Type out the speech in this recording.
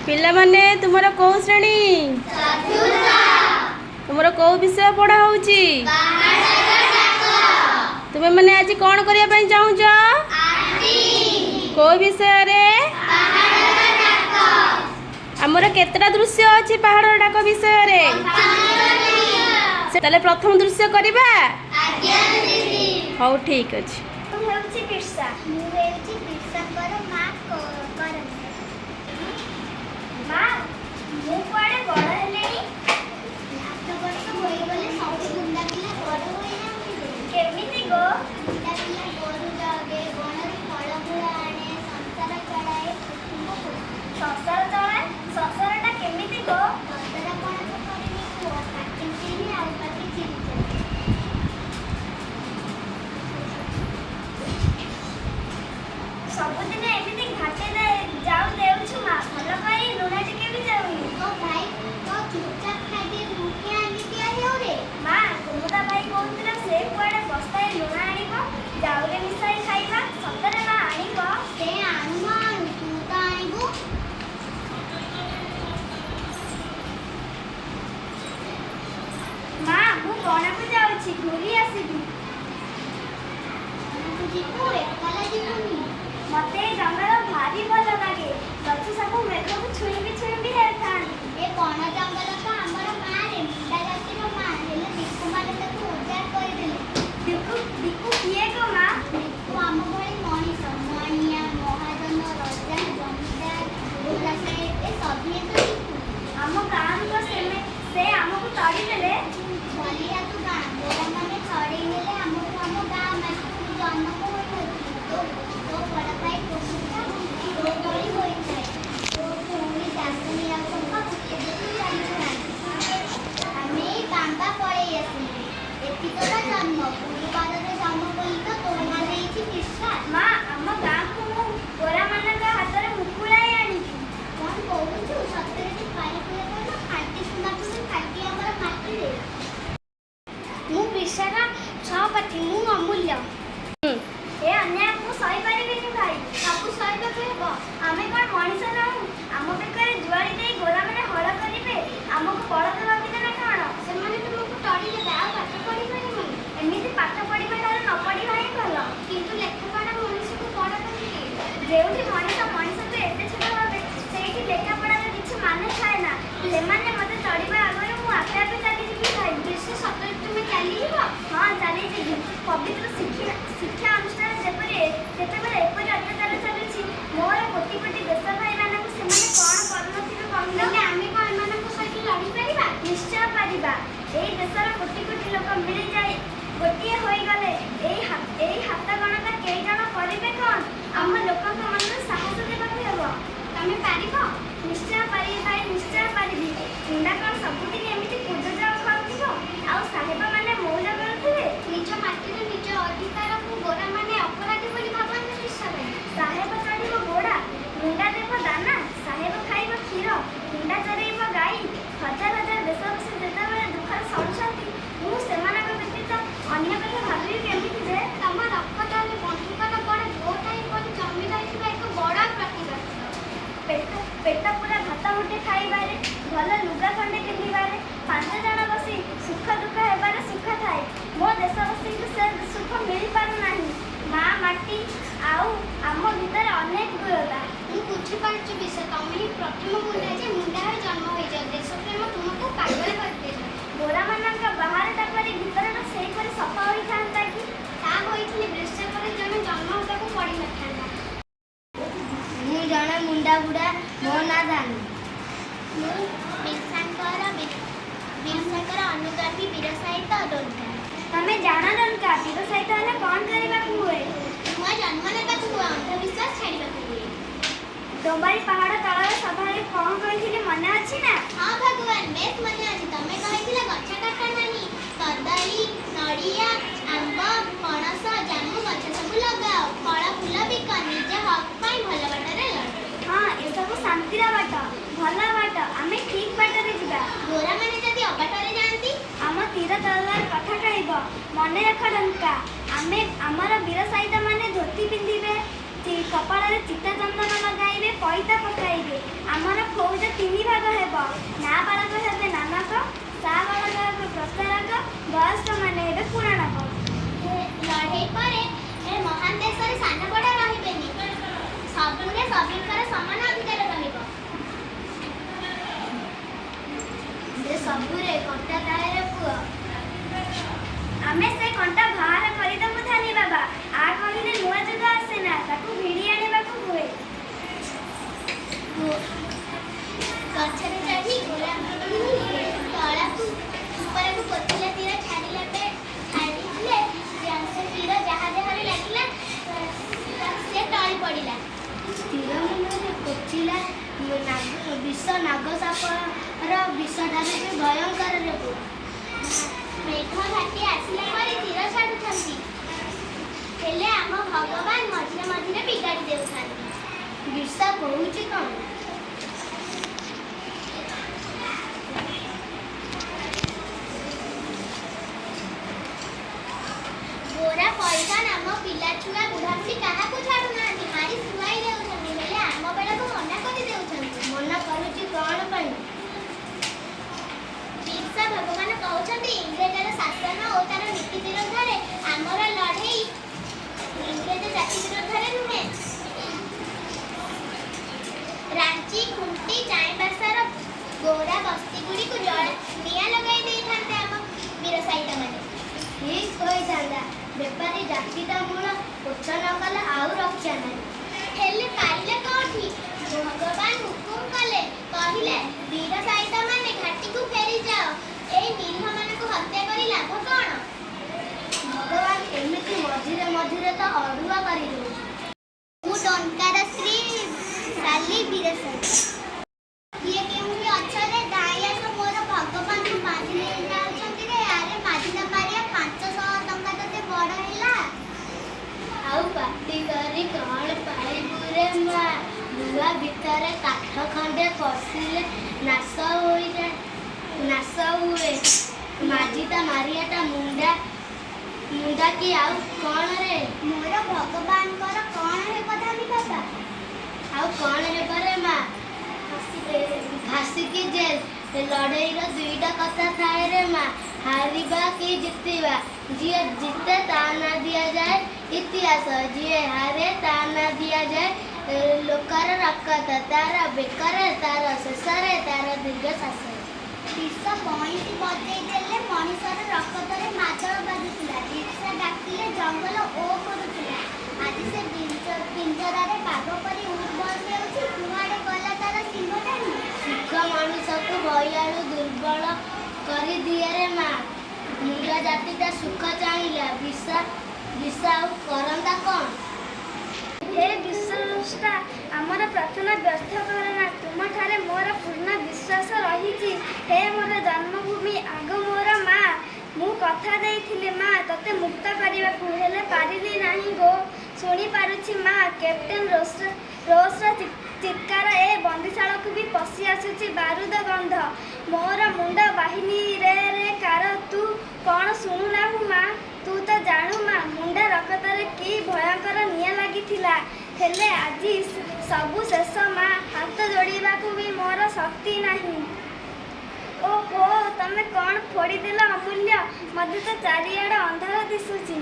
ପିଲାମାନେ, ତୁମର କୋଉ ଶ୍ରେଣୀ? ତୁମର କୋଉ ବିଷୟ ପଢ଼ା ହଉଛି? ତୁମେ ମାନେ ଆଜି କ'ଣ କରିବା ପାଇଁ ଚାହୁଁଛ? କୋଉ ବିଷୟରେ? ଆମର କେତେଟା ଦୃଶ୍ୟ ଅଛି ପାହାଡ଼ର ଡାକ ବିଷୟରେ? ତାହେଲେ ପ୍ରଥମ ଦୃଶ୍ୟ କରିବା। ହଉ, ଠିକ ଅଛି। ମୁଁ ହେଉଛି ବିର୍ସା। ମୁଁ ହେଉଛି ବିର୍ସାଙ୍କର ମା କରନ୍ତା। ମା, ମୁଁ କୁଆଡ଼େ ବଡ଼ ହେଲିଣି। 8 ବର୍ଷ ହୋଇଗଲେ ସବୁ ମୁଣ୍ଡା ପିଲା ବଡ଼ ହୋଇଯାନ୍ତି। କେମିତି ଗୋ? ମୁଣ୍ଡା ପିଲା ଗୋରୁ ଜଗେ, ବଣରୁ ଫଳମୂଳ ଆଣେ, ସଂସାର ଚଳାଏ, କୁଟୁମ୍ବ ପୋଷେ। ସଂସାର ଚଳାଏ? ସଂସାରଟା କେମିତି ଗୋ? ଦଦରା ପଣସ କରିନି ପୁଅ, ପାଟି ଚିରି ଆଉ ପାଟି ଚିରି ଚାଲେ। ସବୁଦିନ ଏମିତି ଘାଟେ ଯାଉ ଦେଉଛୁ ମା, ଭଲ କରି ଲୁଣ ଟିକେ ବି ଦେଉନି। ତୋ ଭାଇ ତ ଚୁପଚାପ ଖାଇଦିଏ, ମୁଁ କିଆଁ ଏମିତିଆ ହେଉରେ? ମା, କୁମୁଦା ଭାଇ କହୁଥିଲା ସେ କୁଆଡ଼େ ବସ୍ତାଏ ଲୁଣ ଆଣିବ, ଜାଉରେ ମିଶାଇ ଖାଇବା। ସତରେ ମା, ଆଣିବ? ସେ ଆଣୁ ନ ଆଣୁ, ତୁ ତ ଆଣିବୁ। ମା, ମୁଁ ବଣକୁ ଯାଉଛି, ଘୂରି ଆସିବି। ବଣକୁ ଯିବୁ? ଏକଲା ଯିବୁନି? ମତେ ଏ ଜଙ୍ଗଲ ଭାରି ଭଲ ଲାଗେ। ଗଛ ସବୁ ମେଘକୁ ଛୁଇଁବି ଛୁଇଁବି ହେଉଥାନ୍ତି। ଏ ବଣ ଜଙ୍ଗଲ ତ ଆମର ମାରେ, ମୁଣ୍ଡା ଜାତିର ମା। ହେଲେ ଦିକୁମାନେ ତାକୁ ଉଜାଡ଼ କରିଦେଲେ। ଦିକୁ, ଦିକୁ କିଏ ଗୋ ମା? ଦିକୁ ଆମ ଭଳି ମଣିଷ। ମାଣିଆ, ମହାଜନ, ରଜା, ଜମିଦାର, ଗୋରା ସାହେବ, ଏ ସଭିଏଁ ତ ଦିକୁ। ଆମ ଗାଁରୁ ତ ସେ ଆମକୁ ତଡ଼ିଦେଲେ। ବଲିଆ ତୁ ଗାଁ। ଗୋରାମାନେ ଛଡ଼େଇ ନେଲେ ଆମଠୁ ଆମ ଗାଁ ମାଟି। ତୁ ଜନ୍ମ ହୋଇନଥିଲୁ। ତୋ ବଡ଼ ଭାଇ କୁମୁଦା ତୋ ଭଳି ହୋଇଥାଏ। ତୋ ଭଉଣୀ ଦାସୁନୀ ଆଉ ଚମ୍ପା ଗୋଟେ ଦିନ ଚାଲିଥାନ୍ତି। ଆମେ ଏଇ ବାମ୍ବା ପଳେଇ ଆସିଲୁ। ଏଠି ତୋର ଜନ୍ମ। ଗୁରୁବାରରେ ଜନ୍ମ ବୋଲି ତ ତୋ ନାଁ ଦେଇଛି ବିର୍ସା। ମା, ଆମ ଗାଁକୁ ମୁଁ ଗୋରାମାନଙ୍କ ହାତରେ ମୁକୁଳାଇ ଆଣିବି। କ'ଣ କହୁଛୁ? ସତରେ ତୁ ପାରିବୁ ନା? ଖାଣ୍ଟି ସୁନାଠୁ ବି ଖାଣ୍ଟି ଆମର ମାଟିରେ। ମୁଁ ବିର୍ସାର ସହପାଠୀ। ମୁଁ ଅମୂଲ୍ୟ। ଏ ଅନ୍ୟାୟ ମୁଁ ସହିପାରିବିନି ଭାଇ। ସବୁ ସହିବାକୁ ହେବ। ଆମେ କ'ଣ ମଣିଷ ନାହୁଁ? ଆମ ବେକରେ ଜୁଆଳି ଦେଇ ଗୋରାମାନେ ହଳ କରିବେ, ଆମକୁ ବଳଦ ଭାବିଲେ ନା କ'ଣ? ସେମାନେ ତୁମକୁ ତଡ଼ିଦେବେ, ଆଉ ପାଠ ପଢ଼ିପାରିବନି। ଏମିତି ପାଠ ପଢ଼ିବା ଠାରୁ ନ ପଢ଼ିବା ହିଁ ଭଲ। କିନ୍ତୁ ଲେଖାପଢ଼ା ମଣିଷକୁ ବଡ଼ କରିଦିଏ। ଯେଉଁଠି ମଣିଷ ମଣିଷକୁ ଏତେ ଛୋଟ ଭାବେ, ସେଇଠି ଲେଖାପଢ଼ାର କିଛି ମାନେ ଥାଏ ନା। ସେମାନେ ମୋତେ ତଡ଼ିବା ଆଗରୁ ମୁଁ ଆପେ ଆପେ ଚାଲିଯିବି ଭାଇ। ବିର୍ସା, ସତରେ ତୁମେ ଚାଲିଯିବ? ହଁ, ଚାଲିଯିବି। ପବିତ୍ର ଶିକ୍ଷା ଶିକ୍ଷା ଅନୁଷ୍ଠାନ ଯେତେବେଳେ ଏପରି ଅତ୍ୟାଚାର ଚାଲୁଛି, ମୋର କୋଟି କୋଟି ଦେଶ ଭାଇମାନଙ୍କୁ ସେମାନେ କ'ଣ କରୁନଥିବେ କହିଲ? ହେଲେ ଆମେ କ'ଣ ଏମାନଙ୍କ ସହିତ ଲଢ଼ିପାରିବା? ନିଶ୍ଚୟ ପାରିବା। ଏଇ ଦେଶର କୋଟି କୋଟି ଲୋକ ମିଳିଯାଇ ଗୋଟିଏ ହୋଇଗଲେ ଏଇ ହାତ ଗଣତା କେଇ ଜଣ କରିବେ କ'ଣ? ଆମ ଲୋକଙ୍କ ମନରେ ସାହସ ଦେବାକୁ ହେବ। ତମେ ପାରିବ? ନିଶ୍ଚୟ ପାରିବି ଭାଇ, ନିଶ୍ଚୟ ପାରିବି। ମୁଣ୍ଡା କ'ଣ ସବୁଦିନ ଏମିତି କୁଦ ଯାଉ ଖାଉଥିବ ଆଉ ସାହେବମାନେ ମଉଜ କରୁଥିବେ? ନିଜ ମାଟିରେ ନିଜ ଅଧିକାରକୁ ଗୋରାମାନେ ଅପରାଧୀ ବୋଲି ଭାବନ୍ତି ବିର୍ସା ଭାଇ। ସାହେବ ଚଢ଼ିବ ଘୋଡ଼ା, ମୁଣ୍ଡା ଦେବ ଦାନା। ସାହେବ ଖାଇବ କ୍ଷୀର, ମୁଣ୍ଡା ଚରେଇବ ଗାଈ। ହଜାର ହଜାର ଦେଶବାସୀ ଯେତେବେଳେ ଦୁଃଖରେ ସଢୁଛନ୍ତି, ମୁଁ ସେମାନଙ୍କ ବ୍ୟତୀତ ଅନ୍ୟ କଥା ଭାବିବି କେମିତି ଯେ? ତମ ରକ୍ତରେ ବନ୍ଧୁକର ବଡ଼ ଗୋଟାଏ ପରି ଜମି ରହିଥିବା ଏକ ବଡ଼ ପ୍ରତିବାଦ। ପେଟ ପେଟ ପୂରା ଭାତ ମୁଠେ ଖାଇବାରେ, ଭଲ ଲୁଗା ଖଣ୍ଡେ ପିନ୍ଧିବାରେ, 5 ଜଣ ବସି ସୁଖ ଦୁଃଖ ହେବାରେ ସୁଖ ଥାଏ। ମୋ ଦେଶବାସୀଙ୍କୁ ସେ ସୁଖ ମିଳିପାରୁନାହିଁ। ମା ମାଟି ଆଉ ଆମ ଭିତରେ ଅନେକ ଦୂରତା। ମୁଁ ବୁଝିପାରୁଛି ବିର୍ସା, ତମେ ହିଁ ପ୍ରଥମ ମୁଣ୍ଡା ଯେ ମୁଣ୍ଡା ହୋଇ ଜନ୍ମ ହୋଇଛ। ଦେଶପ୍ରେମ ତୁମକୁ ପାଗଳ କରିଦେଲା। ଗୋରାମାନଙ୍କ ବାହାରଟା ପରି ଭିତରଟା ସେହିପରି ସଫା ହୋଇଥାନ୍ତା କି? ତା ହୋଇଥିଲେ ବିର୍ସା ପରି ଜଣେ ଜନ୍ମ ହେବାକୁ ପଡ଼ିନଥାନ୍ତା। ମୁଁ ଜଣେ ମୁଣ୍ଡା ବୁଢ଼ା, ମୋ ନାଁ ଦାନୁ। ମୁଁ ବିର୍ସାଙ୍କର ଅନୁଗାମୀ ବୀର ସାହିତ ଡୋନକା। ତମେ ଜାଣ ଡୋନକା, ବୀର ସାହିତ ହେଲେ କ'ଣ କରିବାକୁ ହୁଏ? ନୂଆ ଜନ୍ମ ନେବାକୁ ହୁଏ, ଅନ୍ଧବିଶ୍ୱାସ ଛାଡ଼ିବାକୁ ହୁଏ। ଡୋମ୍ବାରି ପାହାଡ଼ ତଳର ସଭାରେ କ'ଣ କହିଥିଲି ମନେ ଅଛି ନା? ହଁ ଭଗବାନ, ବେଶ ମନେ ଅଛି। ତମେ କହିଥିଲ, ଗଛ କାଟ ନାହିଁ, କଦଳୀ, ନଡ଼ିଆ, ଆମ୍ବ, ପଣସ, ଜାମୁ ଗଛ ସବୁ ଲଗାଅ, ଫଳ ଫୁଲ ବିକ, ନିଜ ହକ୍ ପାଇଁ ଭଲ ବାଟରେ ଲଢ଼। ହଁ, ଏସବୁ ଶାନ୍ତିର ବାଟ, ଭଲ ବାଟ। ଆମେ ଠିକ୍ ବାଟରେ ଯିବା। ଗୋରାମାନେ ଯଦି ଅବାଟରେ ଯାଆନ୍ତି? ଆମ ତୀର ତଲୱାର କଥା କହିବ। ମନେ ରଖ ଡଙ୍କା, ଆମେ ଆମର ବୀର ସାଇତମାନେ ଧୋତି ପିନ୍ଧିବେ, କପାଳରେ ଚିତା ଚନ୍ଦନ ଲଗାଇବେ, ପଇତା ପକାଇବେ। ଆମର ଫୌଜ ତିନି ଭାଗ ହେବ। ନାବାଳକ ହେବେ ନାନକ, ସାବାଳକ ହେବେ ପ୍ରଚାରକ, ବୟସ୍କମାନେ ହେବେ ପୁରାଣକ। ଲଢ଼େଇ ପରେ ଏ ମହାନ ଦେଶରେ ସାନ ବଡ଼ ରହିବେନି। ସବୁରେ ସଭିଙ୍କର ସମାନ ଅଧିକାର ରହିବ। ସେ ସବୁରେ କଣ୍ଟା ଥାଏ ପୁଅ। ଆମେ ସେ କଣ୍ଟା ବାହାର କରିଦେବୁ ଧାନି ବାବା। ଆ କହିଲେ ନୂଆ ଯୁଗ ଆସେ ନା, ତାକୁ ଭିଡ଼ି ଆଣିବାକୁ ହୁଏ। ଗଛରେ ଚଢ଼ି ଗୋରା ତଳକୁ ଉପରକୁ କୋଚିଲା ତୀର ଛାଡ଼ିଲା ଛାଡ଼ିଥିଲେ। ସେ ତୀର ଯାହା ଦେହରେ ଲାଗିଲା, ସେ ଟଳି ପଡ଼ିଲା। ତୀର ମୁନରେ କୋଚିଲା ନାଗ ବିଷ ନାଗ ସାପର ବିଷଠାରୁ ବି ଭୟଙ୍କର ରେ ପୁଅ। ମେଘ ଘାଟି ଆସିଲା ପରେ ତୀର ଛାଡ଼ୁଛନ୍ତି। ହେଲେ ଆମ ଭଗବାନ ମଝିରେ ମଝିରେ ବିଗାଡ଼ି ଦେଉଥାନ୍ତି। ବିର୍ସା କହୁଛି କ'ଣ? ଗୋରା ପଇସାନ ଆମ ପିଲାଛୁଆ, ବୁଢ଼ାବୁଢ଼ୀ କାହାକୁ ଛାଡ଼ୁନାହାନ୍ତି। ମାରି ଶୁଆଇ ଦେଉଛନ୍ତି। ହେଲେ ଆମ ବେଳକୁ ମନା କରିଦେଉଛନ୍ତି। ମନା କରୁଛି କ'ଣ ପାଇଁ? ବିର୍ସା ଭଗବାନ କହୁଛନ୍ତି, ଇଂରେଜର ଶାସନ ଓ ତାର ନୀତି ବିରୋଧରେ ଆମର ଲଢ଼େଇ, ଇଂରେଜ ଜାତି ବିରୋଧରେ ନୁହେଁ। ରାଞ୍ଚି, ଖୁଣ୍ଟି, ଚାଇଁବାସାର ଗୋରା ବସ୍ତିଗୁଡ଼ିକୁ ଜଳ ନିଆଁ ଲଗାଇ ଦେଇଥାନ୍ତେ ଆମ ବୀର ସାଇତାମାନେ। ଠିକ୍ କହିଥାନ୍ତା। ବେପାରୀ ଜାତିଟା ମୂଳ ପୋଛ ନ କଲେ ଆଉ ରକ୍ଷା ନାହିଁ। ହେଲେ ପାରିଲେ କୋଉଠି? ଭଗବାନ ହୁକୁମ କଲେ। କହିଲେ, ବୀର ସାଇତାମାନେ ଘାଟିକୁ ଫେରିଯାଅ। ଏଇ ନିରୀହମାନଙ୍କୁ ହତ୍ୟା କରି ଲାଭ କ'ଣ? ଭଗବାନ ଏମିତି ମଝିରେ ମଝିରେ ତ ଅଡ଼ୁଆ କରିଦେଉଛି। ମୁଁ ଟଙ୍କାର ସ୍ତ୍ରୀ ସାଲି ବୀରସାଇତା। କିଏ କେଉଁଠି ଅଛରେ, ଧାଇଁ ଆସ। ମୋର ଭଗବାନଙ୍କୁ ମାରି ନେଇ ଯାଉଛନ୍ତି ରେ। ଆରେ ମାଝିଲା ମାରିଆ, 500 ଟଙ୍କା ତୋତେ ବଡ଼ ହେଲା। ଆଉ ପାଟି କରି କ'ଣ ପାଇବୁ ରେ ମା? ଲୁହା ଭିତରେ କାଠ ଖଣ୍ଡେ ପଶିଲେ ନାଶ ହୋଇଯାଏ, ନାଶ ହୁଏ। ମାଜିତା ମାରିଆଟା ମୁଣ୍ଡା ମୁଣ୍ଡା କି ଆଉ କ'ଣ ରେ? ମୋର ଭଗବାନଙ୍କର କ'ଣ ହେବ ଧାନି ବାବା? ଆଉ କ'ଣ ହେବ ରେ ମା? ଫାଶୀ କି ଜେଲ୍। ଲଢ଼େଇର ଦୁଇଟା କଥା ଥାଏ ରେ ମା, ହାରିବା କି ଜିତିବା। ଯିଏ ଜିତେ ତା ନାଁ ଦିଆଯାଏ ଇତିହାସ, ଯିଏ ହାରେ ତା ନାଁ ଦିଆଯାଏ ଲୋକର ରକତ। ତାର ବେକରେ, ତାର ଶେଷରେ, ତାର ଦୀର୍ଘ ଶ୍ୱାସରେ। ବିଷ ବଇଁଶୀ ବଜେଇ ଦେଲେ ମଣିଷର ରକତରେ ମାଦଳ ବାଜୁଥିଲା। ବିର୍ସା ଡାକିଲେ ଜଙ୍ଗଲ ଓ କରୁଥିଲା। ଆଜି ସେ ପିଞ୍ଜରାରେ ବାଘ ପରି ଉଠ୍ ବସ୍ ହେଉଛି। କୁଆଡ଼େ ଗଲା ତାର ସିଂହଟାଣି? ସୁଖ ମଣିଷକୁ ଭୟାଳୁ, ଦୁର୍ବଳ କରିଦିଏ ରେ ମା। ମୁଣ୍ଡା ଜାତିଟା ସୁଖ ଚାହିଁଲା, ବିଷା ବିଷା ଆଉ କରନ୍ତା କ'ଣ? ହେ ବିଶ୍ୱସ୍ରଷ୍ଟା, ଆମର ପ୍ରାର୍ଥନା ବ୍ୟର୍ଥ କର ନା। ତୁମଠାରେ ମୋର ପୂର୍ଣ୍ଣ ବିଶ୍ୱାସ ରହିଛି। ହେ ମୋର ଜନ୍ମଭୂମି, ଆଗ ମୋର ମା। ମୁଁ କଥା ଦେଇଥିଲି ମା, ତତେ ମୁକ୍ତ କରିବାକୁ, ହେଲେ ପାରିଲି ନାହିଁ ଗୋ। ଶୁଣିପାରୁଛି ମା, କ୍ୟାପ୍ଟେନ୍ ରୋସର ଚିତ୍କାର। ଏ ବନ୍ଦିଶାଳାକୁ ବି ପଶି ଆସୁଛି ବାରୁଦ ଗନ୍ଧ। ମୋର ମୁଣ୍ଡ ବାହିନୀ ରେ ରେ କାର, ତୁ କ'ଣ ଶୁଣୁନାହୁଁ ମା? ତୁ ତ ଜାଣୁ ମା, ମୁଣ୍ଡା ରକତରେ କି ଭୟଙ୍କର ନିଆଁ ଲାଗିଥିଲା। ହେଲେ ଆଜି ସବୁ ଶେଷ ମା। ହାତ ଯୋଡ଼ିବାକୁ ବି ମୋର ଶକ୍ତି ନାହିଁ। ଓହୋ, ତମେ କ'ଣ ଫୋଡ଼ିଦେଲ ଅମୂଲ୍ୟ? ମୋତେ ତ ଚାରିଆଡ଼ ଅନ୍ଧାର ଦିଶୁଛି।